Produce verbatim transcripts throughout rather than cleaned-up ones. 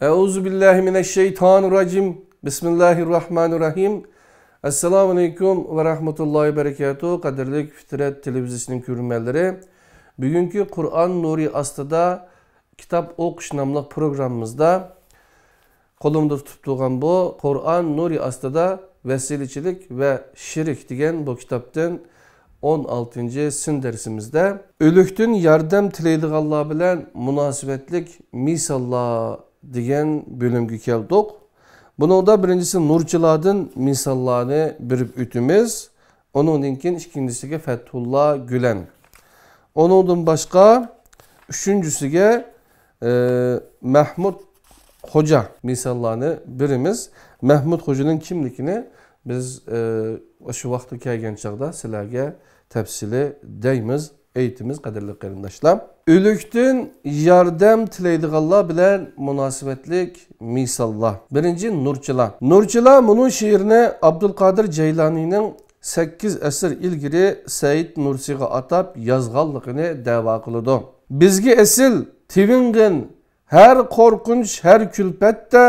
أعوذ بالله من الشيطان الرجيم. بسم الله الرحمن الرحيم. ئەسسالامۇ ئەلەيكۇم ۋە رەھمەتۇللاھى ۋە بەرەكاتۇھ. قەدىرلىك فىترەت تېلېۋىزىيىسىنىڭ كۆرۈرمەنلىرى، بۈگۈنكى قۇرئان نۇرى ئاستىدا كىتاب ئوقۇش ناملىق پروگراممىمىزدا قولۇمدا تۇتۇپ تۇرغان بۇ قۇرئان نۇرى ئاستىدا ۋەسىلىچىلىك ۋە شېرىك دېگەن بۇ كىتابتىن ئون ئالتىنچى سىن دەرسىمىزدە ئۆلۈكتىن ياردەم تىلەيدىغانلار بىلەن مۇناسىۋەتلىك مىساللار دېگەن بۆلۈمگە كەلدۇق. بۇنىڭدا بىرىنچىسى نۇرچىلاردىن مىساللارنى بېرىپ ئۆتىمىز. ئۇنىڭدىن كېيىن ئىككىنچىسىگە فەتھۇللا گۈلەن. ئۇنىڭدىن باشقا ئۈچىنچىسىگە، ئى، مەھمۇد خوجا مىساللارنى بېرىمىز. مەھمۇد خوجىنىڭ كىملىكىنى بىز، ئى، شۇ ۋاقتى كەلگەن چاغدا سىلەرگە تەپسىلىي دەيمىز، ئېيتىمىز، قەدىرلىك قېرىنداشلار. ئۆلۈكتىن ياردەم تىلەيدىغانلار بىلەن مۇناسىۋەتلىك مىساللار. بىرىنچى، نۇرچىلار. نۇرچىلار مۇنۇ شېئىرنى ئابدۇلقادىر جەيلانىنىڭ سەككىز ئەسىر ئىلگىرى سەئىد نۇرسىغا ئاتاپ يازغانلىقىنى دەۋا قىلىدۇ. بىزگە ئېسىل تىۋىڭغىن ھەر قورقۇنچ، ھەر كۈلپەتتە،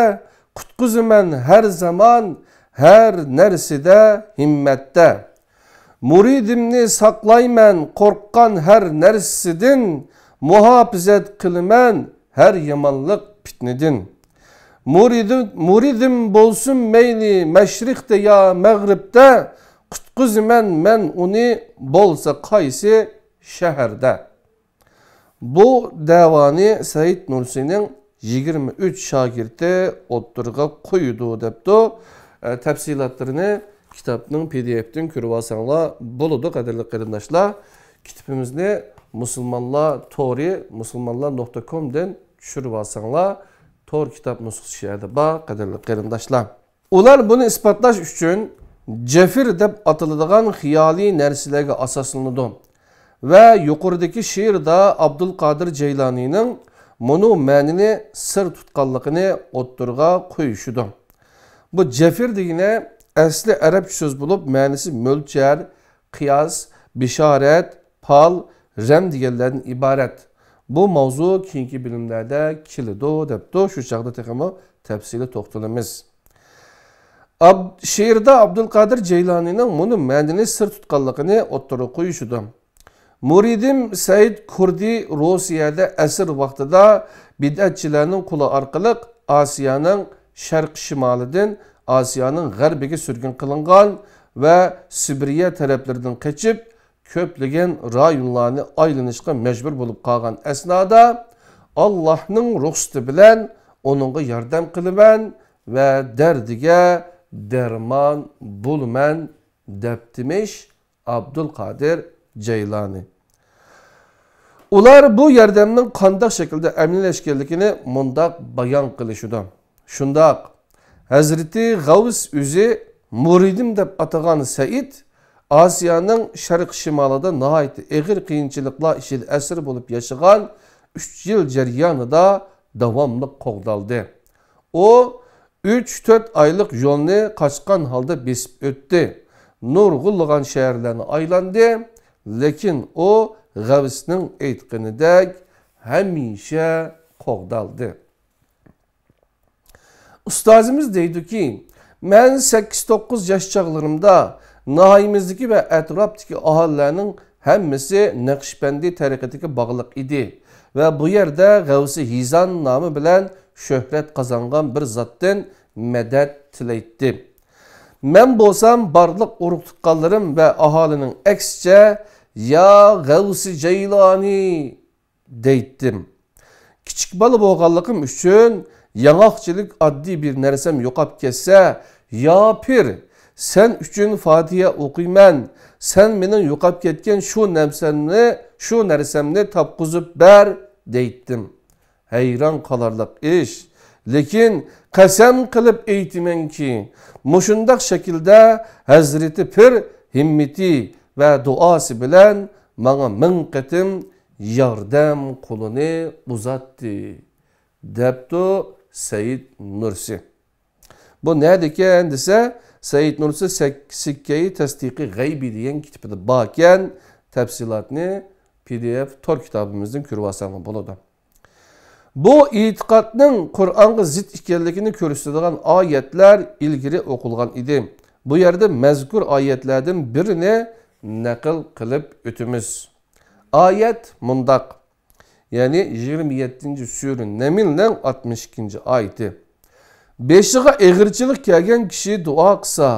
قۇتقۇزىمەن ھەر زامان، ھەر نەرسىدە، ھىممەتتە. مۇرىدىمنى ساقلايمەن قورققان ھەر نەرسىدىن، مۇھاپىزەت قىلىمەن ھەر يامانلىق پىتنىدىن. مۇرىدىم، مۇرىدىم بولسۇن مەيلى مەشرىقتە يا مەغرىبتە، قۇتقۇزىمەن مەن ئۇنى بولسا قايسى شەھەردە. بۇ دەۋانى سەئىد نۇرسىنىڭ يىگىرمە ئۈچ شاگىرتى ئوتتۇرىغا قويىدۇ، دەپتۇ. ئە، تەپسىلاتلىرىنى كىتابنىڭ پى دى ئېفىدىن كۆرۈۋالساڭلار بولىدۇ، قەدىرلىك قېرىنداشلار. كىتابىمىزنى مۇسۇلمانلار تورى، مۇسۇلمانلار نۇقتا كومدىن چۈشۈرۈۋالساڭلار، تور كىتاب نۇسخىسى شۇ يەردە بار، قەدىرلىك قېرىنداشلار. ئۇلار بۇنى ئىسپاتلاش ئۈچۈن جەفىر دەپ ئاتىلىدىغان خىيالىي نەرسىلەرگە ئاساسلىنىدۇ ۋە يۇقىرىدىكى شېئىردا ئابدۇلقادىر جەيلانىنىڭ مۇنۇ مەنىنى سىر تۇتقانلىقىنى ئوتتۇرىغا قويۇشىدۇ. بۇ جەفىر دېگىنى ئەسلى ئەرەبچە سۆز بولۇپ، مەنىسى مۆلچەر، قىياس، بېشارەت، پال، رەم دېگەنلەردىن ئىبارەت. بۇ ماۋزۇ كېيىنكى بۆلۈملەردە كېلىدۇ، دەپتۇ. شۇ چاغدا تېخىمۇ تەپسىلىي توختىلىمىز. ئاب-، شېئىردا ئابدۇلقادىر جەيلانىنىڭ مۇنۇ مەنىنى سىر تۇتقانلىقىنى ئوتتۇرىغا قويۇشىدۇ. مۇرىدىم سەئىد كۇردى روسىيەدە ئەسىر ۋاقتىدا بىدئەتچىلەرنىڭ قولى ئارقىلىق ئاسىيانىڭ شەرقىي شىمالىدىن ئاسىيانىڭ غەربىگە سۈرگۈن قىلىنغان ۋە سىبىرىيە تەرەپلىرىدىن قېچىپ، كۆپلىگەن رايونلارنى ئايلىنىشقا مەجبۇر بولۇپ قالغان ئەسنادا، ئاللاھنىڭ رۇخسىتى بىلەن ئۇنىڭغا ياردەم قىلىمەن ۋە دەردىگە دەرمان بولىمەن، دەپتىمىش ئابدۇلقادىر جەيلانى. ئۇلار بۇ ياردەمنىڭ قانداق شەكىلدە ئەمەلىيلەشكەنلىكىنى مۇنداق بايان قىلىشىدۇ. شۇنداق، ھەزرىتى غەۋس ئۆزى مۇرىدىم دەپ ئاتىغان سەئىد ئاسىيانىڭ شەرقىي شىمالىدا ناھايىتى ئېغىر قىيىنچىلىقلار ئىچىدە ئەسىر بولۇپ ياشىغان ئۈچ يىل جەريانىدا داۋاملىق قوغدالدى. ئۇ ئۈچ تۆت ئايلىق يولنى قاچقان ھالدا بېسىپ ئۆتتى. نۇرغۇنلىغان شەھەرلەرنى ئايلاندى، لېكىن ئۇ غەۋسنىڭ ئېيتقىنىدەك ھەمىشە قوغدالدى. ئۇستازىمىز دەيدۇكى، مەن سەككىز توققۇز ياش چاغلىرىمدا ناھىيىمىزدىكى ۋە ئەتراپتىكى ئاھالىلەرنىڭ ھەممىسى نەقشبەندى تەرىقىتىگە باغلىق ئىدى ۋە بۇ يەردە غەۋسى ھىزان نامى بىلەن شۆھرەت قازانغان بىر زاتتىن مەدەت تىلەيتتى. مەن بولسام بارلىق ئۇرۇق-تۇغقانلىرىم ۋە ئاھالىنىڭ ئەكسىچە، يا غەۋسى جەيلانى! دەيتتىم. كىچىك بالا بولغانلىقىم ئۈچۈن ياڭاقچىلىك ئاددىي بىر نەرسەم يوقاپ كەتسە، يا پىر، سەن ئۈچۈن فاتىھە ئوقۇيمەن، سەن مېنىڭ يوقاپ كەتكەن شۇ نەرسەمنى، شۇ نەرسەمنى تاپقۇزۇپ بەر، دەيتتىم. ھەيران قالارلىق ئىش. لېكىن قەسەم قىلىپ ئېيتىمەنكى، مۇشۇنداق شەكىلدە ھەزرىتى پىر ھىممىتى ۋە دۇئاسى بىلەن ماڭا مىڭ قېتىم ياردەم قولىنى ئۇزاتتى، دەپتۇ سەئىد نۇرسى. بۇ نەدىكەن دېسە، سەئىد نۇرسى سەك-، سىككەي تەستىقى غەيبىي دېگەن كىتابىدا باركەن، تەپسىلاتنى پى دى ئېف تور كىتابىمىزدىن كۆرۈۋالساڭلار بولىدۇ. بۇ ئېتىقادنىڭ قۇرئانغا زىت ئىكەنلىكىنى كۆرسىتىدىغان ئايەتلەر ئىلگىرى ئوقۇلغان ئىدى. بۇ يەردە مەزكۇر ئايەتلەردىن بىرىنى نەقىل قىلىپ ئۆتىمىز. ئايەت مۇنداق، يەنى يىگىرمە يەتتىنچى سۈرە نەملنىڭ ئاتمىش ئىككىنچى ئايىتى. بېشىغا ئېغىرچىلىق كەلگەن كىشى دۇئا قىلسا،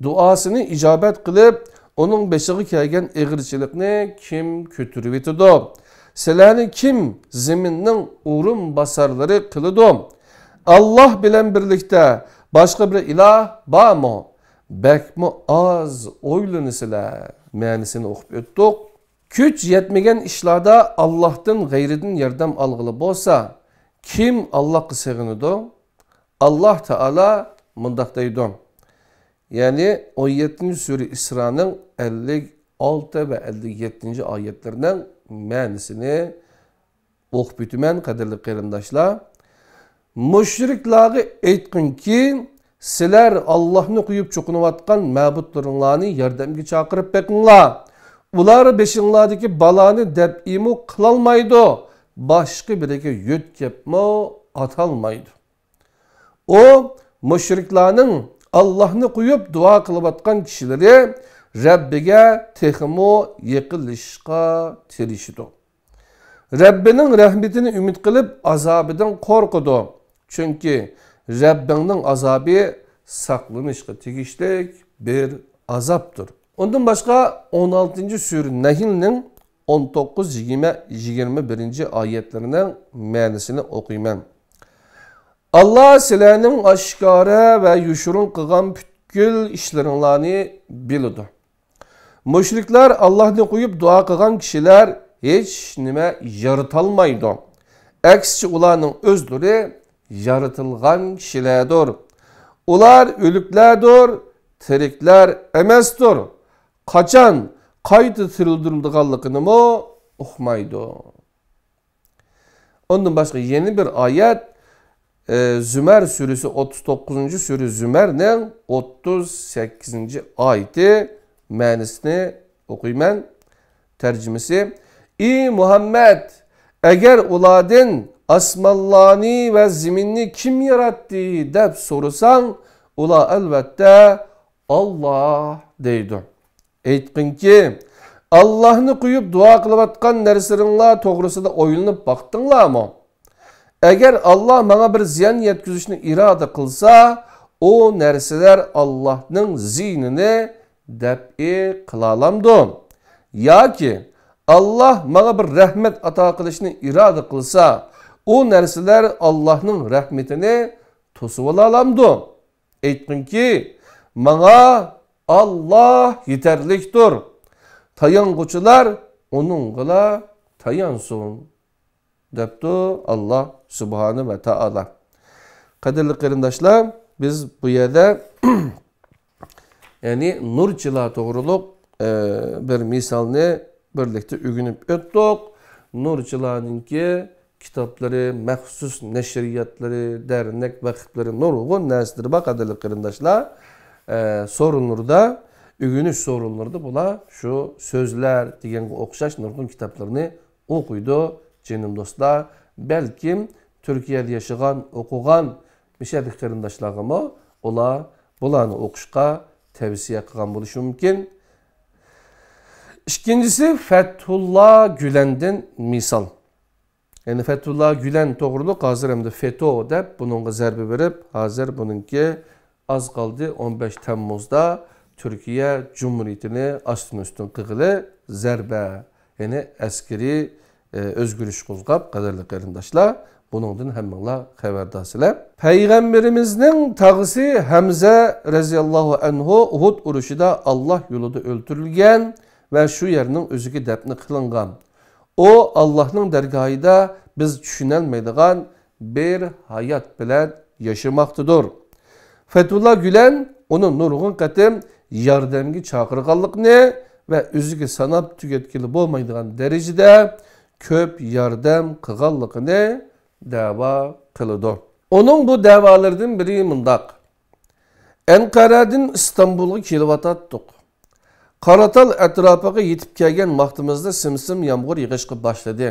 دۇئاسىنى ئىجابەت قىلىپ، ئۇنىڭ بېشىغا كەلگەن ئېغىرچىلىقنى كىم كۆتۈرۈۋېتىدۇ؟ سىلەرنى كىم زېمىننىڭ ئورۇنباسارلىرى قىلىدۇ؟ ئاللاھ بىلەن بىرلىكتە باشقا بىر ئىلاھ بارمۇ؟ بەكمۇ ئاز ئويلىنىسىلەر. مەنىسىنى ئوقۇپ ئۆتتۇق. كۈچ يەتمىگەن ئىشلاردا ئاللاھتىن غەيرىدىن ياردەم ئالغىلى بولسا، كىم ئاللاھقا سېغىنىدۇ؟ ئاللاھ تائالا مۇنداق دەيدۇ، يەنى ئون يەتتىنچى سۈرە ئىسرانىڭ ئەللىك ئالتە ۋە ئەللىك يەتتىنچى ئايەتلىرىنىڭ مەنىسىنى ئوقۇپ ئۆتىمەن، قەدىرلىك قېرىنداشلار. مۇشرىكلارغا ئېيتقىنكى، سىلەر ئاللاھنى قويۇپ چوقۇنۇۋاتقان مەبۇدلىرىڭلارنى ياردەمگە چاقىرىپ بېقىڭلار. ئۇلار بېشىڭلاردىكى بالانى دەپئىمۇ قىلالمايدۇ، باشقا بىرىگە يۆتكەپمۇ ئاتالمايدۇ. ئۇ مۇشرىكلارنىڭ ئاللاھنى قويۇپ دۇئا قىلىۋاتقان كىشىلىرى رەببىگە تېخىمۇ يېقىنلىشىشقا تىرىشىدۇ. رەببىنىڭ رەھمىتىنى ئۈمىد قىلىپ، ئازابىدىن قورقىدۇ. چۈنكى رەببىڭنىڭ ئازابى ساقلىنىشقا تېگىشلىك بىر ئازابتۇر. ئۇندىن باشقا، ئون ئالتىنچى سۈرە نەھلنىڭ ئون توققۇز، يىگىرمە، يىگىرمە بىرىنچى ئايەتلىرىنىڭ مەنىسىنى ئوقۇيمەن. ئاللا سىلەرنىڭ ئاشكارا ۋە يوشۇرۇن قىلغان پۈتكۈل ئىشلىرىڭلارنى بىلىدۇ. مۇشرىكلار ئاللاھنى قويۇپ دۇئا قىلغان كىشىلەر ھېچ نېمە يارىتالمايدۇ. ئەكسىچە، ئۇلارنىڭ ئۆزلىرى يارىتىلغان كىشىلەردۇر. ئۇلار ئۆلۈكلەردۇر، تىرىكلەر ئەمەستۇر. قاچان قايتا تىرىلدۈرۈلىدىغانلىقىنىمۇ ئۇقمايدۇ. ئۇندىن باشقا يەنە بىر ئايەت، ئى، زۈمەر سۈرىسى، ئوتتۇز توققۇزىنچى سۈرە زۈمەرنىڭ ئوتتۇز سەككىزىنچى ئايىتى، مەنىسىنى ئوقۇيمەن. تەرجىمىسى، ئى مۇھەممەد، ئەگەر ئۇلاردىن ئاسمانلارنى ۋە زېمىننى كىم ياراتتى دەپ سورىساڭ، ئۇلار ئەلۋەتتە ئاللا دەيدۇ. ئېيتقىنكى، ئاللاھنى قويۇپ دۇئا قىلىۋاتقان نەرسىلىرىڭلار توغرىسىدا ئويلىنىپ باقتىڭلارمۇ؟ ئەگەر ئاللا ماڭا بىر زىيان يەتكۈزۈشنى ئىرادە قىلسا، ئۇ نەرسىلەر ئاللاھنىڭ زىيىنىنى دەپئى قىلالامدۇ؟ ياكى ئاللا ماڭا بىر رەھمەت ئاتا قىلىشنى ئىرادە قىلسا، ئۇ نەرسىلەر ئاللاھنىڭ رەھمىتىنى توسۇۋالالامدۇ؟ ئېيتقىنكى، ماڭا ئاللا يېتەرلىكتۇر. تايانغۇچىلار ئۇنىڭغىلا تايانسۇن، دەپتۇ ئاللا سۇبھانە ۋە تائالا. قەدىرلىك قېرىنداشلار، بىز بۇ يەردە يەنى نۇرچىلار توغرۇلۇق، ئە، بىر مىسالنى بىرلىكتە ئۆگىنىپ ئۆتتۇق. نۇرچىلارنىڭكى كىتابلىرى، مەخسۇس نەشرىياتلىرى، دەرنەك، ۋەقىپلىرى، نۇرغۇن نەرسىلىرى بار، قەدىرلىك قېرىنداشلار. ئە، سورۇنلىرىدا، ئۆگىنىش سورۇنلىرىدا بۇلار شۇ سۆزلەر دېگەنگە ئوخشاش نۇرغۇن كىتابلىرىنى ئوقۇيدۇ، جېنىم دوستلار. بەلكىم تۈركىيەدە ياشىغان، ئوقۇغان مىشەدىكى قېرىنداشلارغىمۇ ئۇلار بۇلارنى ئوقۇشقا تەۋسىيە قىلغان بولۇشى مۇمكىن. ئىككىنچىسى، فەتھۇللا گۈلەندىن مىسال. يەنى فەتھۇللا گۈلەن توغرۇلۇق ھازىر ئەمدى فېتو دەپ بۇنىڭغا زەربە بېرىپ، ھازىر بۇنىڭكى ئاز قالدى ئون بەش تەممۇزدا تۈركىيە جۇمھۇرىيىتىنى ئاستىن-ئۈستۈن قىلغىلى زەربە، يەنى ئەسكىرىي، ئە، ئۆزگىرىش قوزغاپ، قەدىرلىك قېرىنداشلار، بۇنىڭدىن ھەممىڭلار خەۋەردارسىلەر. پەيغەمبىرىمىزنىڭ تاغىسى ھەمزە رەزىياللاھۇ ئەنھۇ ئۇھۇد ئۇرۇشىدا ئاللا يولىدا ئۆلتۈرۈلگەن ۋە شۇ يەرنىڭ ئۆزىگە دەپنە قىلىنغان. ئۇ ئاللاھنىڭ دەرگاھىدا بىز چۈشىنەلمەيدىغان بىر ھايات بىلەن ياشىماقتىدۇر. فەتھۇللا گۈلەن ئۇنى نۇرغۇن قېتىم ياردەمگە چاقىرغانلىقىنى ۋە ئۆزىگە ساناپ تۈگەتكىلى بولمايدىغان دەرىجىدە كۆپ ياردەم قىلغانلىقىنى دەۋا قىلىدۇ. ئۇنىڭ بۇ دەۋالىرىدىن بىرى مۇنداق: ئەنقەرەدىن ئىستانبۇلغا كېلىۋاتاتتۇق. قاراتال ئەتراپىغا يېتىپ كەلگەن ۋاقتىمىزدا سىم-سىم يامغۇر يېغىشقا باشلىدى.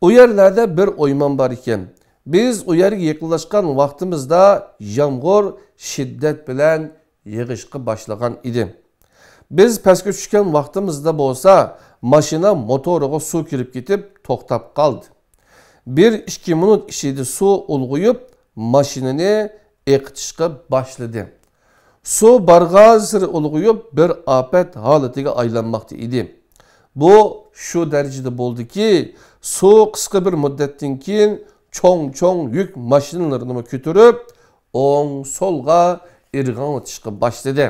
ئۇ يەرلەردە بىر ئويمان بار ئىكەن. بىز ئۇ يەرگە يېقىنلاشقان ۋاقتىمىزدا يامغۇر شىددەت بىلەن يېغىشقا باشلىغان ئىدى. بىز پەسكە چۈشكەن ۋاقتىمىزدا بولسا، ماشىنا موتورىغا سۇ كىرىپ كېتىپ، توختاپ قالدى. بىر ئىككى مىنۇت ئىچىدە سۇ ئۇلغىيىپ، ماشىنىنى ئېقىتىشقا باشلىدى. سۇ بارغانسېرى ئۇلغىيىپ، بىر ئاپەت ھالىتىگە ئايلانماقتا ئىدى. بۇ شۇ دەرىجىدە بولدىكى، سۇ قىسقا بىر مۇددەتتىن كېيىن چوڭ-چوڭ يۈك ماشىنىلىرىنىمۇ كۆتۈرۈپ، ئوڭ-سولغا ئىرغاڭلىتىشقا باشلىدى.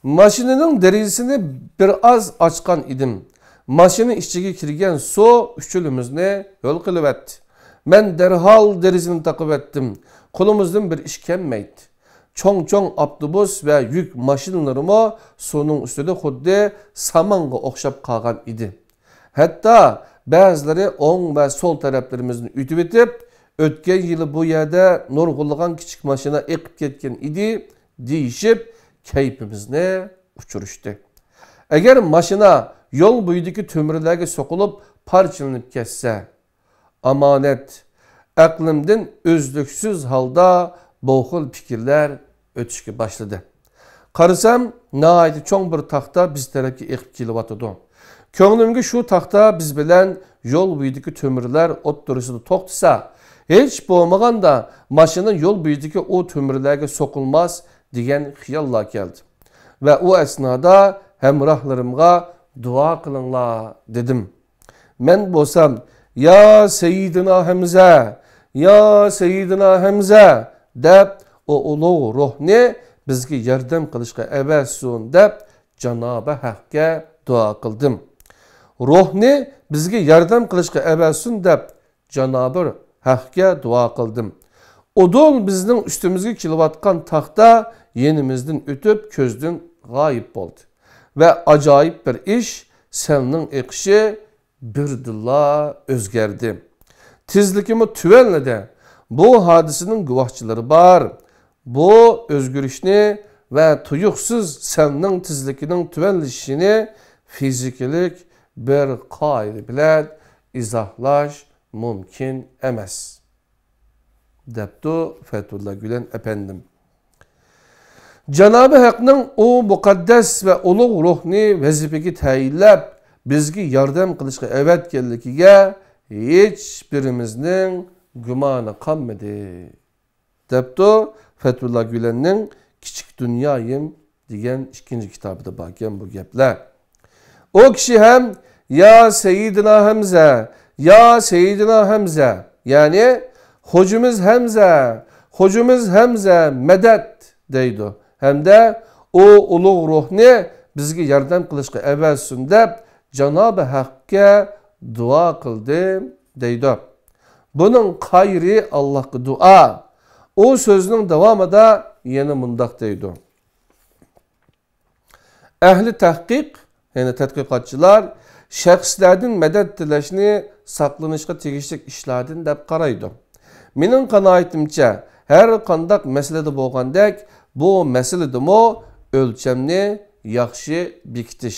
ماشىنىنىڭ دېرىزىسىنى بىر ئاز ئاچقان ئىدىم. ماشىنا ئىچىگە كىرگەن سۇ ئۈچىلىمىزنى ھۆل قىلىۋەتتى. مەن دەرھال دېرىزىنى تاقىۋەتتىم. قولىمىزدىن بىر ئىش كەلمەيتتى. چوڭ-چوڭ ئاپتوبۇس ۋە يۈك ماشىنىلىرىمۇ سۇنىڭ ئۈستىدە خۇددى سامانغا ئوخشاپ قالغان ئىدى. ھەتتا بەزىلىرى ئوڭ ۋە سول تەرەپلىرىمىزدىن ئۆتۈۋېتىپ، «ئۆتكەن يىلى بۇ يەردە نۇرغۇنلىغان كىچىك ماشىنا ئېقىپ كەتكەن ئىدى» دېيىشىپ، كەيپىمىزنى ئۇچۇرۇشتى. ئەگەر ماشىنا يول بويىدىكى تۆمۈرلەرگە سوقۇلۇپ پارچىلىنىپ كەتسە، ئامانەت، ئەقلىمدىن ئۈزلۈكسىز ھالدا بۇ خىل پىكىرلەر ئۆتۈشكە باشلىدى. قارىسام، ناھايىتى چوڭ بىر تاختا بىز تەرەپكە ئېقىپ كېلىۋاتىدۇ. كۆڭلۈمگە شۇ تاختا بىز بىلەن يول بويىدىكى تۆمۈرلەر ئوتتۇرىسىدا توختىسا، ھېچ بولمىغاندا ماشىنا يول بويىدىكى ئۇ تۆمۈرلەرگە سوقۇلماس دېگەن خىياللار كەلدى. ۋە ئۇ ئەسنادا ھەمراھلىرىمغا «دۇئا قىلىڭلار» دېدىم. مەن بولسام، «يا سەييىدىنا ھەمزە، يا سەييىدىنا ھەمزە» دەپ، «ئۇ ئۇلۇغ روھنى بىزگە ياردەم قىلىشقا ئەۋەتسۇن» دەپ، جانابى ھەققە دۇئا قىلدىم. «روھنى بىزگە ياردەم قىلىشقا ئەۋەتسۇن» دەپ، جانابى ھەققە دۇئا قىلدىم. ئۇدۇل بىزنىڭ ئۈستىمىزگە كېلىۋاتقان تاختا يېنىمىزدىن ئۆتۈپ، كۆزدىن غايىب بولدى. ۋە ئاجايىپ بىر ئىش، سەلنىڭ ئېقىشى بىردىنلا ئۆزگەردى. تېزلىكىمۇ تۆۋەنلىدى. بۇ ھادىسىنىڭ گۇۋاھچىلىرى بار. بۇ ئۆزگىرىشنى ۋە تۇيۇقسىز سەلنىڭ تېزلىكىنىڭ تۆۋەنلىشىشىنى فىزىكىلىك بىر قائىدە بىلەن ئىزاھلاش مۇمكىن ئەمەس، دەپتۇ فەتھۇللا گۈلەن ئەپەندىم. جانابى ھەقنىڭ ئۇ مۇقەددەس ۋە ئۇلۇغ روھنى ۋەزىپىگە تەيىنلەپ، بىزگە ياردەم قىلىشقا ئەۋەتكەنلىكىگە ھېچبىرىمىزنىڭ گۇمانى قالمىدى، دەپتۇ فەتھۇللا گۈلەننىڭ كىچىك دۇنيايىم دېگەن ئىككىنچى كىتابىدا باركەن بۇ گەپلەر. ئۇ كىشى ھەم «يا سەييىدىنا ھەمزە، يا سەييىدىنا ھەمزە»، يەنى «خوجىمىز ھەمزە، خوجىمىز ھەمزە، مەدەت» دەيدۇ. ھەمدە «ئۇ ئۇلۇغ روھنى بىزگە ياردەم قىلىشقا ئەۋەتسۇن» دەپ، جانابى ھەققە دۇئا قىلدىم، دەيدۇ. بۇنىڭ قايىرى ئاللاھقا دۇئا. ئۇ سۆزىنىڭ داۋامىدا يەنە مۇنداق دەيدۇ. ئەھلى تەھقىق، يەنى تەتقىقاتچىلار شەخسلەردىن مەدەت تىلەشنى ساقلىنىشقا تېگىشلىك ئىشلاردىن دەپ قارايدۇ. مېنىڭ قانائىتىمچە، ھەر قانداق مەسىلىدە بولغاندەك، بۇ مەسىلىدىمۇ ئۆلچەمنى ياخشى بېكىتىش،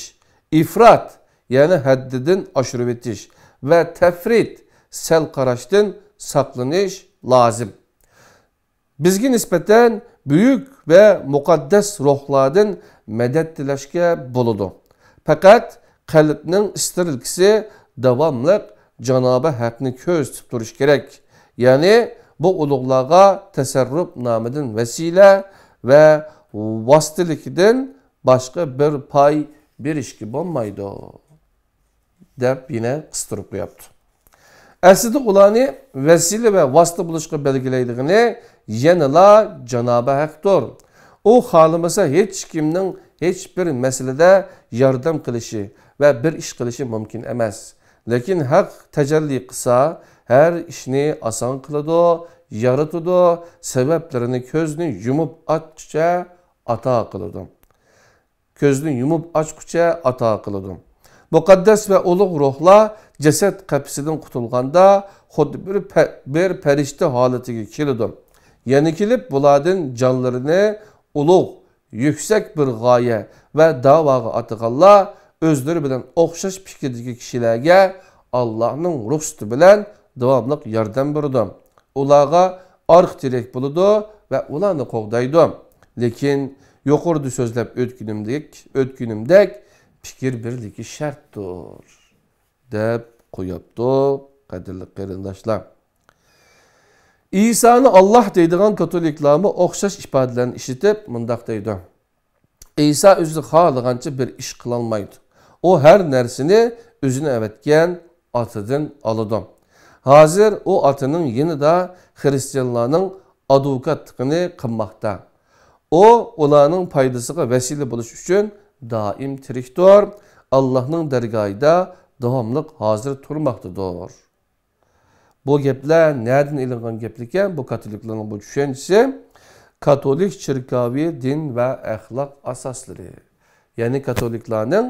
ئىفرات، يەنى ھەددىدىن ئاشۇرۇۋېتىش، ۋە تەفرىت، سەل قاراشتىن ساقلىنىش لازىم. بىزگە نىسبەتەن بۈيۈك ۋە مۇقەددەس روھلاردىن مەدەت تىلەشكە بولىدۇ. پەقەت قەلبنىڭ ئىستىرلكىسى داۋاملىق جانابى ھەقنى كۆزىتىپ تۇرۇش كېرەك. يەنى بۇ ئۇلۇغلارغا تەسەررۇپ نامىدىن ۋەسىلە ۋە ۋاسىتىلىكىدىن باشقا بىر پاي بېرىشكە بولمايدۇ، دەپ يەنە قىستۇرۇپ قوياپتۇ. ئەسلىدە ئۇلارنى ۋەسىلە ۋە ۋاسىتە بولۇشقا بەلگىلەيدىغىنى يەنىلا جانابى ھەقتۇر. ئۇ خالىمىسا ھېچكىمنىڭ ھېچبىر مەسىلىدە ياردەم قىلىشى ۋە بىر ئىش قىلىشى مۇمكىن ئەمەس. لېكىن ھەق تەجەللى قىلسا، ھەر ئىشنى ئاسان قىلىدۇ، يارىتىدۇ، سەۋەبلىرىنى كۆزنى يۇمۇپ ئاچقۇچە ئاتا قىلىدۇ. كۆزنى يۇمۇپ ئاچقۇچە ئاتا قىلىدۇ. مۇقەددەس ۋە ئۇلۇغ روھلار جەسەت قەپىسىدىن قۇتۇلغاندا، خۇددى بىر پە-، بىر پەرىشتە ھالىتىگە كېلىدۇ. يەنە كېلىپ، بۇلاردىن جانلىرىنى ئۇلۇغ، يۈكسەك بىر غايە ۋە داۋاغا ئاتىغانلار ئۆزلىرى بىلەن ئوخشاش پىكىردىكى كىشىلەرگە ئاللاھنىڭ رۇخسىتى بىلەن داۋاملىق ياردەم بېرىدۇ. ئۇلارغا ئارقا تىرەك بولىدۇ ۋە ئۇلارنى قوغدايدۇ. لېكىن يۇقىرىدا سۆزلەپ ئۆتكىنىمدەك، ئۆتكىنىمدەك پىكىر بىرلىكى شەرتتۇر، دەپ قويۇپتۇ، قەدىرلىك قېرىنداشلار. ئىسانى ئاللاھ دەيدىغان كاتولىكلارمۇ ئوخشاش ئىپادىلەرنى ئىشلىتىپ مۇنداق دەيدۇ: ئىسا ئۆزى خالىغانچە بىر ئىش قىلالمايدۇ. ئۇ ھەر نەرسىنى ئۆزىنى ئەۋەتكەن ئاتىدىن ئالىدۇ. ھازىر ئۇ ئاتىنىڭ يېنىدا خىرىستىيانلارنىڭ ئادۋوكاتلىقىنى قىلماقتا. ئۇ ئۇلارنىڭ پايدىسىغا ۋەسىلە بولۇش ئۈچۈن دائىم تىرىكتۇر، ئاللاھنىڭ دەرگاھىدا داۋاملىق ھازىر تۇرماقتىدۇر. بۇ گەپلەر نەدىن ئېلىنغان گەپلىكەن؟ بۇ كاتولىكلارنىڭ بۇ چۈشەنچىسى، كاتولىك چېركاۋى دىن ۋە ئەخلاق ئاساسلىرى. يەنى كاتولىكلارنىڭ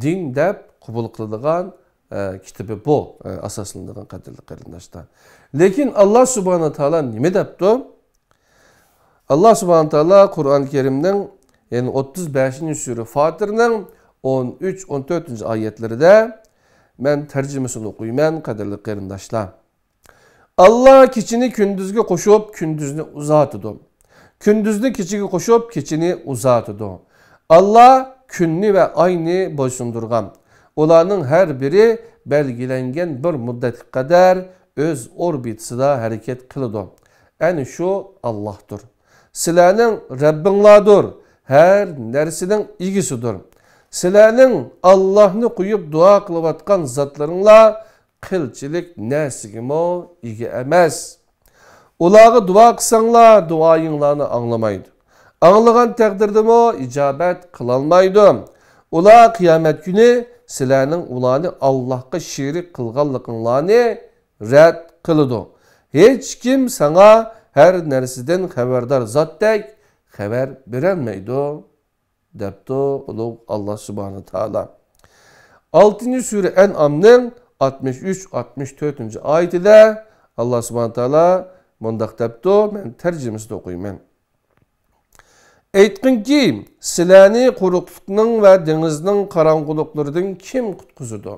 دىن دەپ قوبۇل قىلىدىغان، ئە، كىتابى بۇ، ئە، ئاساسلىنىدىغان، قەدىرلىك قېرىنداشلار. لېكىن ئاللا سۇبھانە تائالا نېمە دەپتۇ؟ ئاللا سۇبھانە تائالا قۇرئان كەرىمنىڭ، يەنى ئوتتۇز بەشىنچى سۈرە فاتىرنىڭ ئون ئۈچ، ئون تۆتىنچى ئايەتلىرىدە، مەن تەرجىمىسىنى ئوقۇيمەن، قەدىرلىك قېرىنداشلار. ئاللا كېچىنى كۈندۈزگە قوشۇپ، كۈندۈزنى ئۇزارتىدۇ. كۈندۈزنى كېچىگە قوشۇپ، كېچىنى ئۇزارتىدۇ. ئاللا كۈننى ۋە ئاينى بويسۇندۇرغان. ئۇلارنىڭ ھەر بىرى بەلگىلەنگەن بىر مۇددەتكە قەدەر ئۆز ئوربىتىسىدا ھەرىكەت قىلىدۇ. ئەنە شۇ ئاللاھتۇر. سىلەرنىڭ رەببىڭلاردۇر، ھەر نەرسىنىڭ ئىگىسىدۇر. سىلەرنىڭ ئاللاھنى قويۇپ دۇئا قىلىۋاتقان زاتلىرىڭلار قىلچىلىك نەرسىگىمۇ ئىگە ئەمەس. ئۇلارغا دۇئا قىلساڭلار، دۇئايىڭلارنى ئاڭلىمايدۇ. ئاڭلىغان تەقدىردىمۇ ئىجابەت قىلالمايدۇ. ئۇلار قىيامەت كۈنى سىلەرنىڭ ئۇلارنى ئاللاھقا شېرىك قىلغانلىقىڭلارنى رەت قىلىدۇ. ھېچكىم ساڭا ھەر نەرسىدىن خەۋەردار زاتتەك خەۋەر بېرەلمەيدۇ، دەپتۇ ئۇلۇغ ئاللا سۇبھانە تائالا. ئالتىنچى سۈرە ئەنئامنىڭ ئاتمىش ئۈچ، ئاتمىش تۆتىنچى ئايىتىدە ئاللا سۇبھانە تائالا مۇنداق دەپتۇ، مەن تەرجىمىسىنى ئوقۇيمەن. ئېيتقىنكى، سىلەرنى قۇرۇقلۇقنىڭ ۋە دېڭىزنىڭ قاراڭغۇلۇقلىرىدىن كىم قۇتقۇزىدۇ؟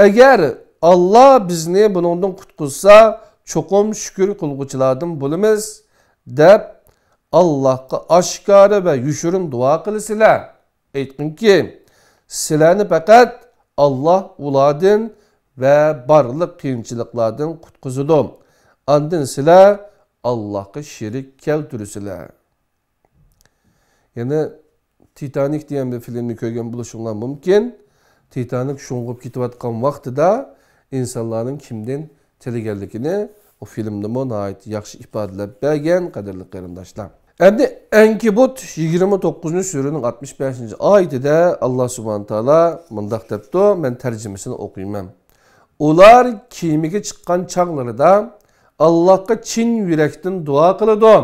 ئەگەر ئاللا بىزنى بۇنىڭدىن قۇتقۇزسا، چوقۇم شۈكۈر قىلغۇچىلاردىن بولىمىز، دەپ ئاللاھقا ئاشكارا ۋە يوشۇرۇن دۇئا قىلىسىلەر. ئېيتقىنكى، سىلەرنى پەقەت ئاللا ئۇلاردىن ۋە بارلىق قىيىنچىلىقلاردىن قۇتقۇزىدۇ. ئاندىن سىلەر ئاللاھقا شېرىك كەلتۈرىسىلەر. يەنە تىتانىك دېگەن بىر فىلىمنى كۆرگەن بولۇشۇڭلار مۇمكىن. تىتانىك شۇڭغۇپ كېتىۋاتقان ۋاقتىدا ئىنسانلارنىڭ كىمدىن تىلىگەنلىكىنى ئۇ فىلىمدىمۇ ناھايىتى ياخشى ئىپادىلەپ بەرگەن، قەدىرلىك قېرىنداشلار. ئەمدى ئەنكىبۇت يىگىرمە توققۇزىنچى سۈرىنىڭ ئاتمىش بەشىنچى ئايىتىدە ئاللا سۇبھانە تائالا مۇنداق دەپتۇ، مەن تەرجىمىسىنى ئوقۇيمەن. ئۇلار كېمىگە چىققان چاغلىرىدا ئاللاھقا چىن يۈرەكتىن دۇئا قىلىدۇ.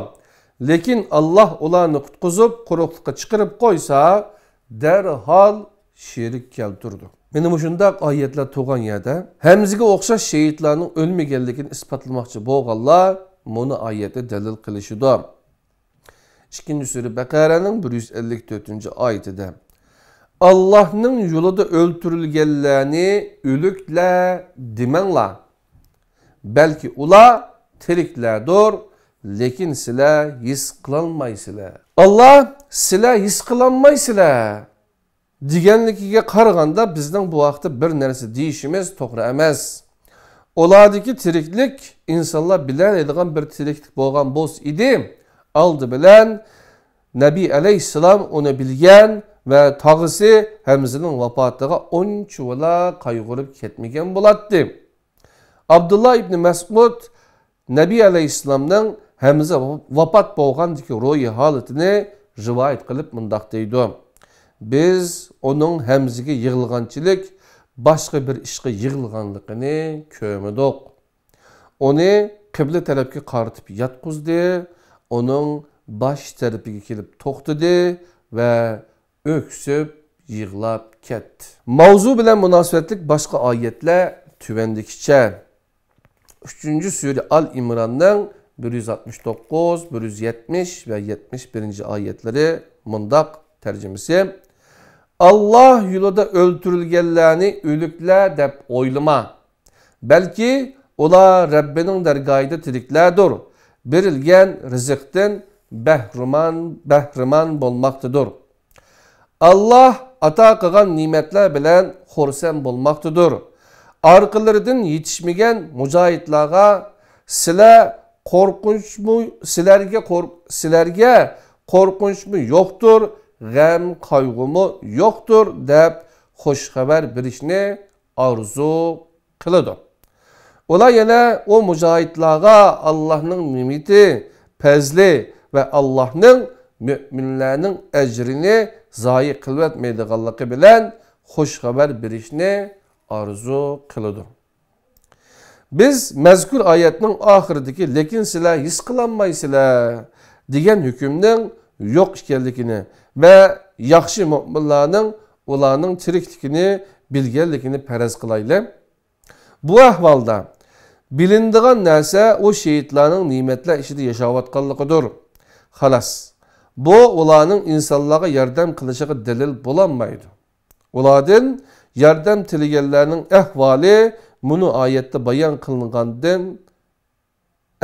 لېكىن ئاللاھ ئۇلارنى قۇتقۇزۇپ، قۇرۇقلۇققا چىقىرىپ قويسا، دەرھال شېرىك كەلتۈرىدۇ. مانا مۇشۇنداق ئايەتلەر تۇرغان يەردە، ھەمزىگە ئوخشاش شېھىتلارنىڭ ئۆلمىگەنلىكىنى ئىسپاتلىماقچى بولغانلار مۇنۇ ئايەتنى دەلىل قىلىشىدۇ. ئىككىنچى سۈرە بەقەرەنىڭ بىر يۈز ئەللىك تۆتىنچى ئايىتىدە، ئاللاھنىڭ يولىدا ئۆلتۈرۈلگەنلەرنى ئۆلۈكلەر دېمەڭلار. بەلكى ئۇلار تىرىكلەردۇر، لېكىن سىلەر ھېس قىلالمايسىلەر. ئاللا، سىلەر ھېس قىلالمايسىلەر دېگەنلىكىگە قارىغاندا، بىزنىڭ بۇ ھەقتە بىر نەرسە دېيىشىمىز توغرا ئەمەس. ئۇلاردىكى تىرىكلىك ئىنسانلار بىلەلەيدىغان بىر تىرىكلىك بولغان بولسا ئىدى، ئالدى بىلەن نەبى ئەلەيھىسسالام ئۇنى بىلگەن ۋە تاغىسى ھەمزىنىڭ ۋاپاتىغا ئۇنچىۋالا قايغۇرۇپ كەتمىگەن بولاتتى. ئابدۇللا ئىبنى مەسئۇد نەبى ئەلەيھىسسالامنىڭ ھەمزە ۋاپات بولغاندىكى روھىي ھالىتىنى رىۋايەت قىلىپ مۇنداق دەيدۇ: بىز ئۇنىڭ ھەمزىگە يىغلىغانچىلىك باشقا بىر ئىشقا يىغلىغانلىقىنى كۆرمىدۇق. ئۇنى قىبلە تەرەپكە قارىتىپ ياتقۇزدى، ئۇنىڭ باش تەرىپىگە كېلىپ توختىدى ۋە ئۆكسۈپ يىغلاپ كەتتى. ماۋزۇ بىلەن مۇناسىۋەتلىك باشقا ئايەتلەر تۆۋەندىكىچە. ئۈچىنچى سۈرە ئال ئىمراننىڭ بىر يۈز ئاتمىش توققۇز، بىر يۈز يەتمىش ۋە يەتمىش بىرىنچى ئايەتلىرى مۇنداق تەرجىمىسى: ئاللاھ يولىدا ئۆلتۈرۈلگەنلەرنى ئۆلۈكلەر دەپ ئويلىما. بەلكى ئۇلار رەببىنىڭ دەرگاھىدا تىرىكلەردۇر، بېرىلگەن رىزىقتىن بەھرىمەن، بەھرىمەن بولماقتىدۇر. ئاللاھ ئاتا قىلغان نېمەتلەر بىلەن خۇرسەن بولماقتىدۇر. ئارقىلىرىدىن يېتىشمىگەن مۇجاھىدلارغا سىلەر قورقۇنچمۇ، سىلەرگە قور-، سىلەرگە قورقۇنچمۇ يوقتۇر، غەم قايغۇمۇ يوقتۇر دەپ خۇش خەۋەر بېرىشنى ئارزۇ قىلىدۇ. ئۇلار يەنە ئۇ مۇجاھىدلارغا ئاللاھنىڭ نېمىتى، پەزلى ۋە ئاللاھنىڭ مۆمىنلەرنىڭ ئەجرىنى زايە قىلىۋەتمەيدىغانلىقى بىلەن خۇش خەۋەر بېرىشنى ئارزۇ قىلىدۇ. بىز مەزكۇر ئايەتنىڭ ئاخىرىدىكى «لېكىن سىلەر ھېس قىلالمايسىلەر» دېگەن ھۆكۈمنىڭ يوق ئىكەنلىكىنى ۋە ياخشى مۆمىنلارنىڭ ئۇلارنىڭ تىرىكلىكىنى بىلگەنلىكىنى پەرەز قىلايلى. بۇ ئەھۋالدا بىلىنىدىغان نەرسە ئۇ شېھىتلارنىڭ نېمەتلەر ئىچىدە ياشاۋاتقانلىقىدۇر. خالاس، بۇ ئۇلارنىڭ ئىنسانلارغا ياردەم قىلىشىغا دەلىل بولالمايدۇ. ئۇلاردىن ياردەم تىلىگەنلەرنىڭ ئەھۋالى مۇنۇ ئايەتتە بايان قىلىنغاندىن،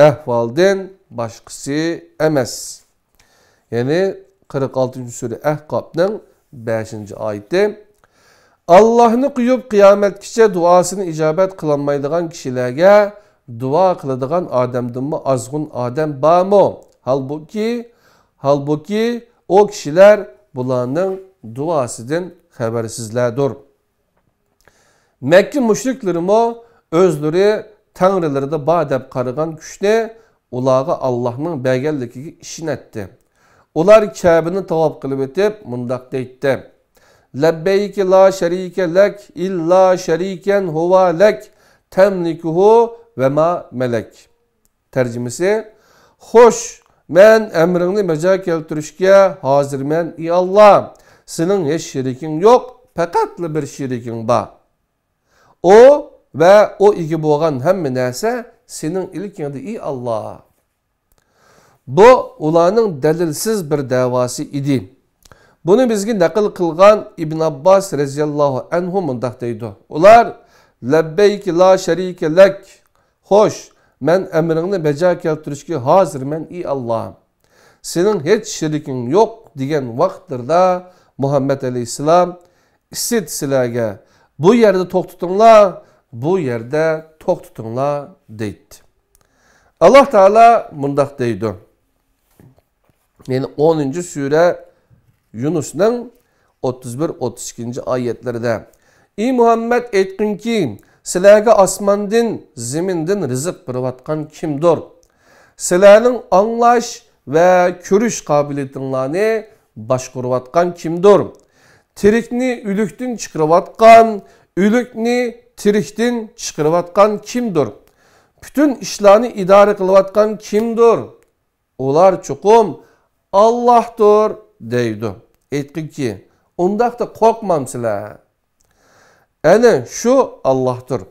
ئەھۋالدىن باشقىسى ئەمەس. يەنى قىرىق ئالتىنچى سۈرە ئەھقاپنىڭ بەشىنچى ئايىتى. ئاللاھنى قويۇپ، قىيامەتكىچە دۇئاسىنى ئىجابەت قىلالمايدىغان كىشىلەرگە دۇئا قىلىدىغان ئادەمدىنمۇ ئازغۇن ئادەم بارمۇ؟ ھالبۇكى، ھالبۇكى، ئۇ كىشىلەر بۇلارنىڭ دۇئاسىدىن خەۋەرسىزلەردۇر. مەككە مۇشرىكلىرىمۇ ئۆزلىرى تەڭرىلىرىدە بار دەپ قارىغان كۈچنى ئۇلارغا ئاللاھنىڭ بەرگەنلىكىگە ئىشىنەتتى. ئۇلار كەبىنى تاۋاپ قىلىۋېتىپ مۇنداق دەيتتى: لەببەيكە لا شەرىكە لەك ئىللا شەرىكەن ھۇۋا لەك تەملىكۇھۇ ۋە ما مەلەك. تەرجىمىسى: خوش، مەن ئەمرىڭنى بەجا كەلتۈرۈشكە ھازىرمەن، ئى ئاللا. سېنىڭ ھېچ شېرىكىڭ يوق، پەقەتلا بىر شېرىكىڭ بار. ئۇ ۋە ئۇ ئىگە بولغان ھەممە نەرسە سېنىڭ ئىلكىڭدە، ئى ئاللا. بۇ ئۇلارنىڭ دەلىلسىز بىر دەۋاسى ئىدى. بۇنى بىزگە نەقىل قىلغان ئىبن ئابباس رەزىياللاھۇ ئەنھۇ مۇنداق دەيدۇ: ئۇلار، لەببەيك لا شەرىكە لەك، خوش، مەن ئەمرىڭنى بەجا كەلتۈرۈشكە ھازىرمەن، ئى ئاللا. سېنىڭ ھېچ شېرىكىڭ يوق، دېگەن ۋاقىتلىرىدا مۇھەممەد ئەلەيھىسسالام، ئىسىت سىلەرگە، بۇ يەردە توختىتىڭلار، بۇ يەردە توختىتىڭلار، دەيتتى. ئاللا تائالا مۇنداق دەيدۇ. يەنى ئونىنچى سۈرە يۇنۇسنىڭ ئوتتۇز بىر، ئوتتۇز ئىككىنچى ئايەتلىرىدە: ئى مۇھەممەد، ئېيتقىنكى، سىلەرگە ئاسماندىن، زېمىندىن رىزىق بېرىۋاتقان كىمدۇر؟ سىلەرنىڭ ئاڭلاش ۋە كۆرۈش قابىلىيىتىڭلارنى باشقۇرۇۋاتقان كىمدۇر؟ تىرىكنى ئۆلۈكتىن چىقىرىۋاتقان، ئۆلۈكنى تىرىكتىن چىقىرىۋاتقان كىمدۇر؟ پۈتۈن ئىشلارنى ئىدارە قىلىۋاتقان كىمدۇر؟ ئۇلار چوقۇم ئاللاھتۇر دەيدۇ. ئېيتقىنكى، ئۇنداقتا قورقمامسىلەر؟ ئەنە شۇ ئاللاھتۇر.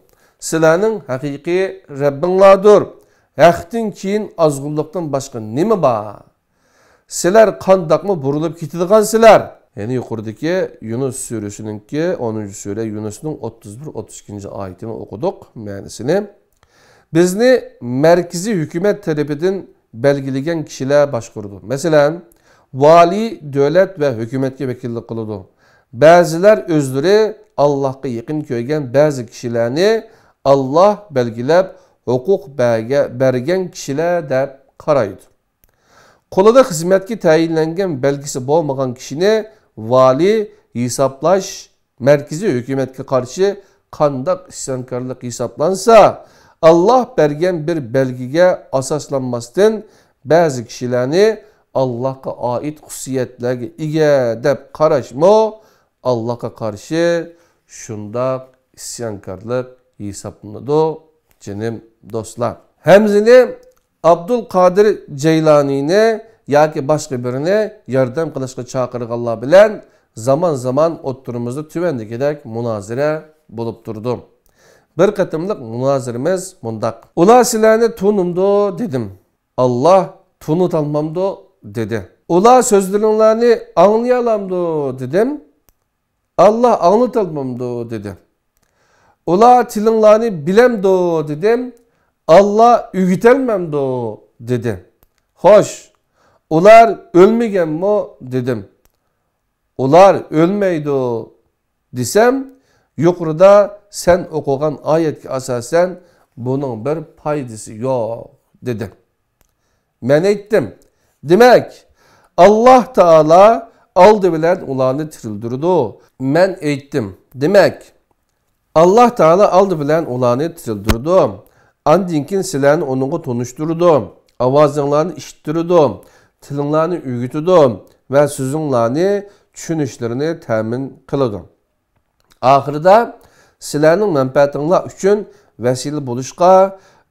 سىلەرنىڭ ھەقىقىي رەببىڭلاردۇر. ھەقتىن كېيىن ئازغۇنلۇقتىن باشقا نېمە بار؟ سىلەر قانداقمۇ بۇرۇلۇپ كېتىدىغانسىلەر؟ يەنى يۇقىرىدىكى يۇنۇس سۈرىسىنىڭكى، ئونىنچى سۈرە يۇنۇسنىڭ ئوتتۇز بىر، ئوتتۇز ئىككىنچى ئايىتىنى ئوقۇدۇق، مەنىسىنى. بىزنى مەركىزىي ھۆكۈمەت تەرىپىدىن بەلگىلىگەن كىشىلەر باشقۇرىدۇ. مەسىلەن، ۋالىي دۆلەت ۋە ھۆكۈمەتكە ۋەكىللىك قىلىدۇ. بەزىلەر ئۆزلىرى ئاللاھقا يېقىن كۆرگەن بەزى كىشىلەرنى ئاللاھ بەلگىلەپ ھوقۇق بەرگە-، بەرگەن كىشىلەر دەپ قارايدۇ. قولىدا خىزمەتكە تەيىنلەنگەن بەلگىسى بولمىغان كىشىنى ۋالىي ھېسابلاش، مەركىزىي ھۆكۈمەتكە قارشى قانداق ئىسيانكارلىق ھېسابلانسا، ئاللاھ بەرگەن بىر بەلگىگە ئاساسلانماستىن، بەزى كىشىلەرنى ئاللاھقا ئائىت خۇسۇسىيەتلەرگە ئىگە دەپ قاراشمۇ ئاللاھقا قارشى شۇنداق ئىسيانكارلىق ھېسابلىنىدۇ، جېنىم دوستلار. ھەمزىنى، ئابدۇل قادىر جەيلانىنى ياكى باشقا بىرىنى ياردەم قىلىشقا چاقىرغانلار بىلەن زامان-زامان ئوتتۇرىمىزدا تۆۋەندىكىدەك مۇنازىرە بولۇپ تۇرىدۇ. بىر قېتىملىق مۇنازىرىمىز مۇنداق. ئۇلار سىلەرنى تونۇمدۇ دېدىم. ئاللاھ تونۇتالمامدۇ دېدى. ئۇلار سۆزلىرىڭلارنى ئاڭلىيالامدۇ دېدىم. ئاللا ئاڭلىتالمامدۇ؟ دېدى. ئۇلار تىلىڭلارنى بىلەمدۇ؟ دېدىم. ئاللا ئۆگىتەلمەمدۇ؟ دېدى. خوش، ئۇلار ئۆلمىگەنمۇ؟ دېدىم. ئۇلار ئۆلمەيدۇ دېسەم، يۇقىرىدا سەن ئوقۇغان ئايەتكە ئاساسەن بۇنىڭ بىر پايدىسى يوق، دېدى. مەن ئېيتتىم، دېمەك، ئاللا تائالا ئالدى بىلەن ئۇلارنى تىرىلدۈرىدۇ. مەن ئېيتتىم، دېمەك، ئاللا تائالا ئالدى بىلەن ئۇلارنى تىرىلدۈرىدۇ. ئاندىن كېيىن سىلەرنى ئۇنىڭغا تونۇشتۇرىدۇ. ئاۋازىڭلارنى ئىشىتتۈرىدۇ. تىلىڭلارنى ئۆگىتىدۇ ۋە سۆزۈڭلارنى چۈشىنىشلىرىنى تەمىن قىلىدۇ. ئاخىرىدا سىلەرنىڭ مەنپەئەتىڭلار ئۈچۈن ۋەسىلە بولۇشقا،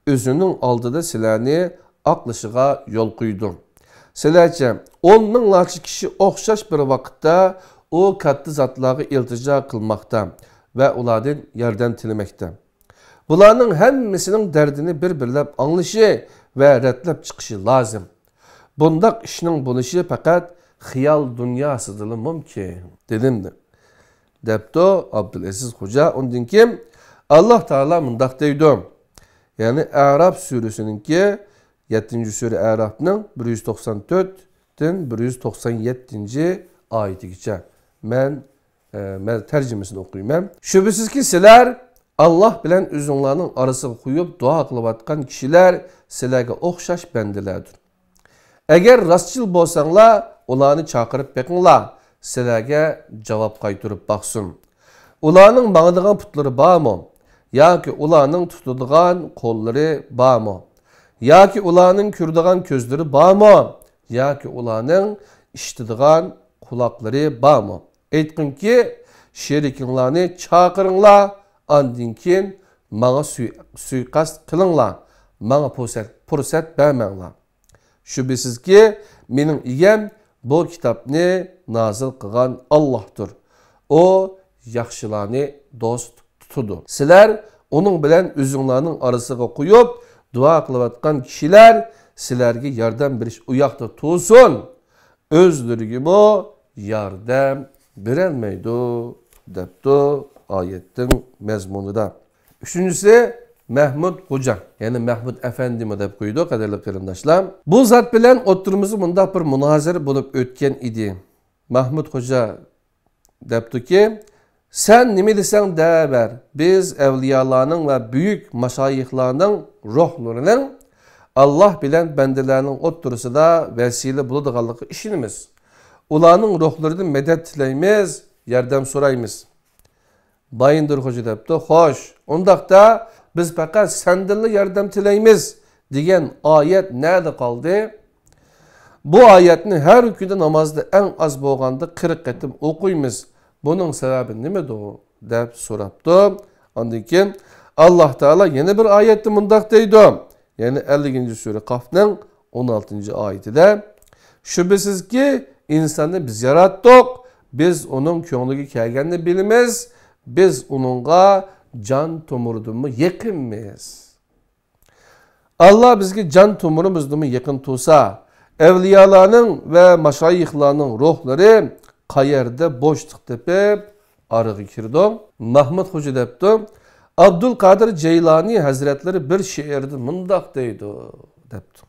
ئۆزىنىڭ ئالدىدا سىلەرنى ئاقلىشىغا يول قويىدۇ. سىلەرچە، ئون مىڭلارچە كىشى ئوخشاش بىر ۋاقىتتا ئۇ كاتتا زاتلارغا ئىلتىجا قىلماقتا ۋە ئۇلاردىن ياردەم تىلىمەكتە. بۇلارنىڭ ھەممىسىنىڭ دەردىنى بىر-بىرلەپ ئاڭلىشى ۋە رەتلەپ چىقىشى لازىم. بۇنداق ئىشنىڭ بولۇشى پەقەت خىيال دۇنياسىدىلا مۇمكىن، دېدىم، دەپتۇ ئابدۇلئەزىز خوجا. ئۇندىن كېيىن ئاللا تائالا مۇنداق دەيدۇ، يەنى ئەراپ سۈرىسىنىڭكى، يەتتىنچى سۈرە ئەراپنىڭ بىر يۈز توقسان تۆتتىن بىر يۈز توقسان يەتتىنچى ئايىتىگىچە. مەن، ئە، مەن تەرجىمىسىنى ئوقۇيمەن. شۈبھىسىزكى، سىلەر ئاللا بىلەن ئۆزۈڭلارنىڭ ئارىسىغا قويۇپ دۇئا قىلىۋاتقان كىشىلەر سىلەرگە ئوخشاش بەندىلەردۇر. ئەگەر راستچىل بولساڭلار، ئۇلارنى چاقىرىپ بېقىڭلار، سىلەرگە جاۋاب قايتۇرۇپ باقسۇن. ئۇلارنىڭ ماڭىدىغان پۇتلىرى بارمۇ؟ ياكى ئۇلارنىڭ تۇتىدىغان قوللىرى بارمۇ؟ ياكى ئۇلارنىڭ كۆرىدىغان كۆزلىرى بارمۇ؟ ياكى ئۇلارنىڭ ئىشىتىدىغان قۇلاقلىرى بارمۇ؟ ئېيتقىنكى، شېرىكىڭلارنى چاقىرىڭلار، ئاندىن كېيىن ماڭا سۇي-، سۇيىقەست قىلىڭلار، ماڭا پۇرسەت، پۇرسەت بەرمەڭلار. شۈبھىسىزكى، مېنىڭ ئىگەم بۇ كىتابنى نازىل قىلغان ئاللاھتۇر. ئۇ ياخشىلارنى دوست تۇتىدۇ. سىلەر ئۇنىڭ بىلەن ئۆزۈڭلارنىڭ ئارىسىغا قويۇپ دۇئا قىلىۋاتقان كىشىلەر سىلەرگە ياردەم بېرىش ئۇياقتا تۇرسۇن، ئۆزلىرىگىمۇ ياردەم بېرەلمەيدۇ، دەپتۇ ئايەتنىڭ مەزمۇنىدا. ئۈچىنچىسى، مەھمۇد خوجا، يەنى مەھمۇد ئەفەندىمۇ دەپ قويىدۇ، قەدىرلىك قېرىنداشلار. بۇ زات بىلەن ئوتتۇرىمىزدا مۇنداق بىر مۇنازىرە بولۇپ ئۆتكەن ئىدى. مەھمۇد خوجا دەپتۇكى، سەن نېمە دېسەڭ دەۋەر، بىز ئەۋلىيالارنىڭ ۋە بۈيۈك ماشايىخلارنىڭ روھلىرىنىڭ ئاللا بىلەن بەندىلەرنىڭ ئوتتۇرىسىدا ۋەسىلە بولىدىغانلىقىغا ئىشىنىمىز. ئۇلارنىڭ روھلىرىدىن مەدەت تىلەيمىز، ياردەم سورايمىز. بايىندىر خوجا دەپتۇ، خوش، ئۇنداقتا بىز پەقەت سەندىنلا ياردەم تىلەيمىز دېگەن ئايەت نەدە قالدى؟ بۇ ئايەتنى ھەر كۈندە نامازدا ئەڭ ئاز بولغاندا قىرىق قېتىم ئوقۇيمىز. بۇنىڭ سەۋەبى نېمىدۇ؟ دەپ سوراپتۇ. ئاندىن كېيىن ئاللا تائالا يەنە بىر ئايەتتە مۇنداق دەيدۇ. يەنى ئەللىكىنچى سۈرە قافنىڭ ئون ئالتىنچى ئايىتىدە، شۈبھىسىزكى، ئىنساننى بىز ياراتتۇق، بىز ئۇنىڭ كۆڭلىگە كەلگەننى بىلىمىز، بىز ئۇنىڭغا جان تومۇرىدىنمۇ يېقىنمىز. ئاللا بىزگە جان تومۇرىمىزدىنمۇ يېقىن تۇرسا، ئەۋلىيالارنىڭ ۋە ماشايىخلارنىڭ روھلىرى قەيەردە بوشلۇق تېپىپ ئارىغا كىرىدۇ؟ مەھمۇد خوجا دەپتۇ، ئابدۇل قادىر جەيلانى ھەزرەتلىرى بىر شېئىرىدە مۇنداق دەيدۇ، دەپتۇ.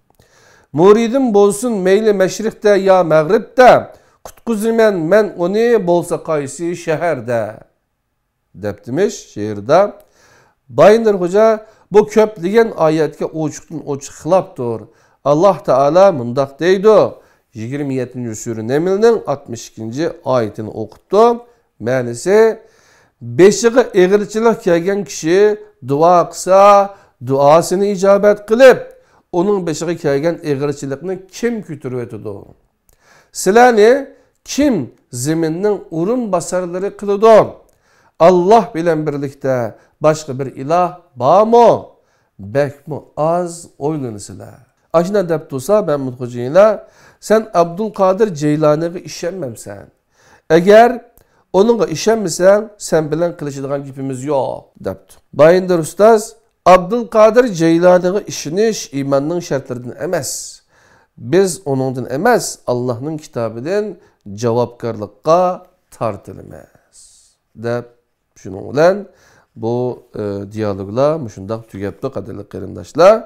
مۇرىدىم بولسۇن مەيلى مەشرىقتە يا مەغرىبتە، قۇتقۇزىمەن مەن ئۇنى بولسا قايسى شەھەردە. دەپتىمىش شېئىردا. بايىندىر خوجا بۇ كۆپلىگەن ئايەتكە ئوچۇقتىن ئوچۇق خىلاپتۇر. ئاللا تائالا مۇنداق دەيدۇ، يىگىرمە يەتتىنچى سۈرە نەملنىڭ ئاتمىش ئىككىنچى ئايىتىنى ئوقۇپتۇ. مەنىسى، بېشىغا ئېغىرچىلىق كەلگەن كىشى دۇئا قىلسا، دۇئاسىنى ئىجابەت قىلىپ، ئۇنىڭ بېشىغا كەلگەن ئېغىرچىلىقنى كىم كۆتۈرۈۋېتىدۇ؟ سىلەرنى كىم زېمىننىڭ ئورۇنباسارلىرى قىلىدۇ؟ ئاللا بىلەن بىرلىكتە باشقا بىر ئىلاھ بارمۇ؟ بەكمۇ ئاز ئويلىنىسىلەر. ئاشۇنداق دەپ تۇرسا، مەھمۇد خوجا يەنە، سەن ئابدۇل قادىر جەيلانىغا ئىشەنمەمسەن؟ ئەگەر ئۇنىڭغا ئىشەنمىسەڭ، سەن بىلەن قىلىشىدىغان گېپىمىز يوق، دەپتۇ. بايىندىر ئۇستاز، ئابدۇل قادىر جەيلانىغا ئىشىنىش ئىماننىڭ شەرتلىرىدىن ئەمەس. بىز ئۇنىڭدىن ئەمەس، ئاللانىڭ كىتابىدىن جاۋابكارلىققا تارتىلىمىز. دەپ، شۇنىڭ بىلەن بۇ، ئە، دىيالوگلار مۇشۇنداق تۈگەپتۇ، قەدىرلىك قېرىنداشلار.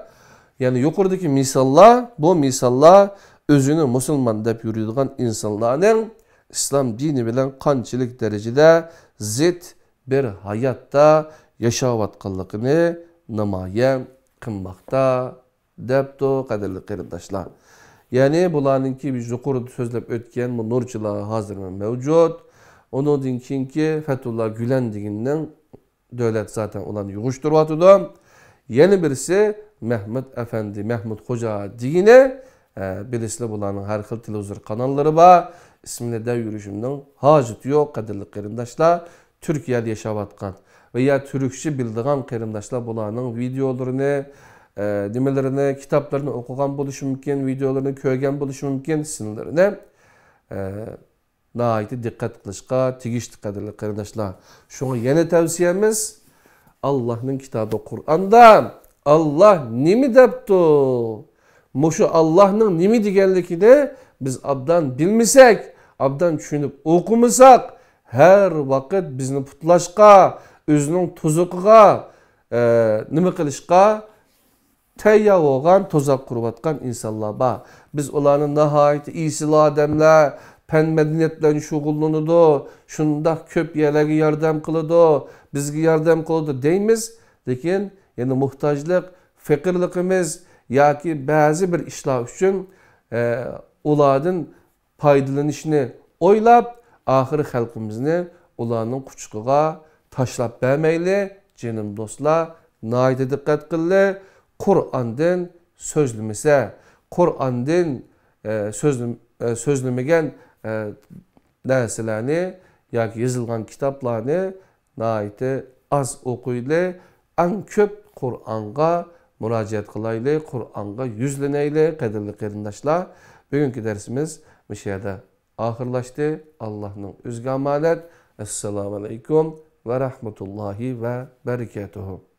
يەنى يۇقىرىدىكى مىساللار، بۇ مىساللار ئۆزىنى مۇسۇلمان دەپ يۈرىدىغان ئىنسانلارنىڭ ئىسلام دىنى بىلەن قانچىلىك دەرىجىدە زىت بىر ھاياتتا ياشاۋاتقانلىقىنى نامايان قىلماقتا، دەپتۇ، قەدىرلىك قېرىنداشلار. يەنى بۇلارنىڭكى يۇقىرىدا سۆزلەپ ئۆتكەن بۇ نۇرچىلار ھازىرمۇ مەۋجۇت. ئۇنىڭدىن كېيىنكى فەتۇللا گۈلەن دېگىنىنىڭ، دۆلەت زاتەن ئۇلارنى يىغىشتۇرۇۋاتىدۇ. يەنە بىرسى مەھمۇد ئەپەندى، مەھمۇد خوجا دېگىنى، ئە، بىلىسىلەر، بۇلارنىڭ ھەر خىل تېلېۋىزور قاناللىرى بار. ئىسمىنى دەپ يۈرۈشۈمنىڭ ھاجىتى يوق، قەدىرلىك قېرىنداشلار. تۈركىيەدە ياشاۋاتقان ۋە يا تۈركچە بىلىدىغان قېرىنداشلار بۇلارنىڭ ۋىدېئولىرىنى، ئە، نېمىلىرىنى، كىتابلىرىنى ئوقۇغان بولۇشى مۇمكىن، ۋىدېئولىرىنى كۆرگەن بولۇشى مۇمكىن، سىنلىرىنى، ئە، ناھايىتى دىققەت قىلىشقا تېگىشلىك، قەدىرلىك قېرىنداشلار. شۇڭا يەنە تەۋسىيەمىز، ئاللاھنىڭ كىتابى قۇرئاندا ئاللاھ نېمە دەپتۇ؟ مۇشۇ ئاللاھنىڭ نېمە دېگەنلىكىنى بىز ئابدان بىلمىسەك، ئابدان چۈشىنىپ ئوقۇمىساق، ھەر ۋاقىت بىزنى پۇتلاشقا، ئۆزىنىڭ تۇزىقىغا، ئە، نېمە قىلىشقا تەييار بولغان تۇزاق قۇرۇۋاتقان ئىنسانلار بار. بىز ئۇلارنى ناھايىتى ئېسىل ئادەملەر، پەن مەدەنىيەت بىلەن شۇغۇللىنىدۇ، شۇنداق كۆپ يەرلەرگە ياردەم قىلىدۇ، بىزگە ياردەم قىلىدۇ دەيمىز. لېكىن يەنە موھتاجلىق، فېقىرلىقىمىز ياكى بەزى بىر ئىشلار ئۈچۈن، ئە، ئۇلاردىن پايدىلىنىشنى ئويلاپ، ئاخىرى خەلقىمىزنى ئۇلارنىڭ قۇچىقىغا تاشلاپ بەرمەيلى، جېنىم دوستلار، ناھايىتى دىققەت قىللى. قۇرئاندىن سۆزلىمىسە، قۇرئاندىن، ئە، سۆزلىم-، ئە، سۆزلىمىگەن، ئە، نەرسىلەرنى ياكى يېزىلغان كىتابلارنى ناھايىتى ئاز ئوقۇيلى، ئەڭ كۆپ قۇرئانغا مۇراجىئەت قىلايلى، قۇرئانغا يۈزلىنەيلى، قەدىرلىك قېرىنداشلار. بۈگۈنكى دەرسىمىز مۇشۇ يەردە ئاخىرلاشتى. ئاللاھنىڭ ئۆزىگە ئامانەت. ئەسسالامۇ ئەلەيكۇم ۋە رەھمەتۇللاھى ۋە بەرىكاتۇھۇ.